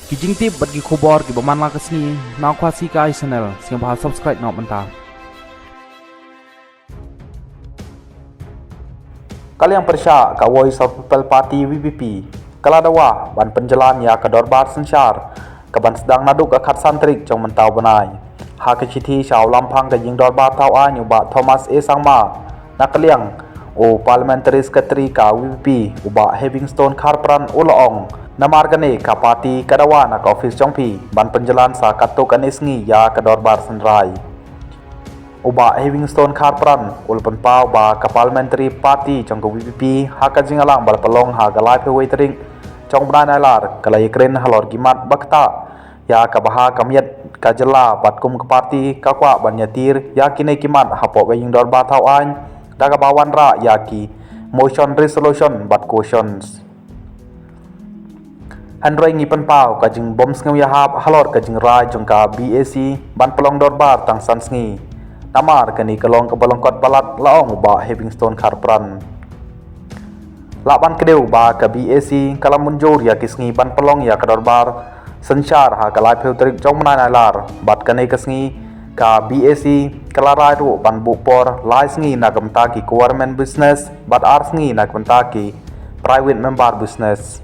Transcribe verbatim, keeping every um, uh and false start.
Ki jingtip bad ki khubor kiba man la ka sngi na Khasi Kai Channel, sngewbha subscribe noh mynta. Ka liang pyrshah ka Voice of People Party, V P P, ka la dawa ban pynjlan ïa ka dorbar synshar ka ban sdang naduh ka khatsan tarik jong mynta u bnai. Ha ka shithi sha u lamphang ka jingdorbar thaw aiñ u Bah Thomas A Sangma, na ka liang u Parliamentary Secretary ka V P P, u Bah Heavingstone Kharpran, u la ong namar kane ka party ka dawa na ka office jong phi ban pynjlan sa katto katne sngi ïa ka dorbar synrai. U Bah Heavingstone Kharpran u la pynpaw ba ka Parliamentary Party jong ka V P P ha ka jingïalang ba la pynlong ha ka laiphew wei tarik jong bnai Nailar ka la ïakren halor ki mat ba ktah ïa ka bha ka miat ka jylla bad kum ka party ka kwah ban ïatir ïa kine ki mat hapoh ka jingdorbar thaw aiñ da kaba wanrah ïa ki motion, resolution bad questions. Hynrei ngi pynpaw ka jingbym sngewïahap halor ka jingrai jong ka B A C ban pynlong dorbar tang san sngi. Namar kane ka long kaba lyngkot palat, la ong u Bah Heavingstone Kharpran. Lah ban kdew ba ka B A C ka la mynjur ïa ki sngi ban pynlong ïa ka dorbar synshar ha ka laiphew tarik jong bnai Nailar, bad kane ka sngi ka B A C ka la rai ruh ban buh por lai sngi na ka bynta ki government business bad ar sngi na ka bynta ki private member business.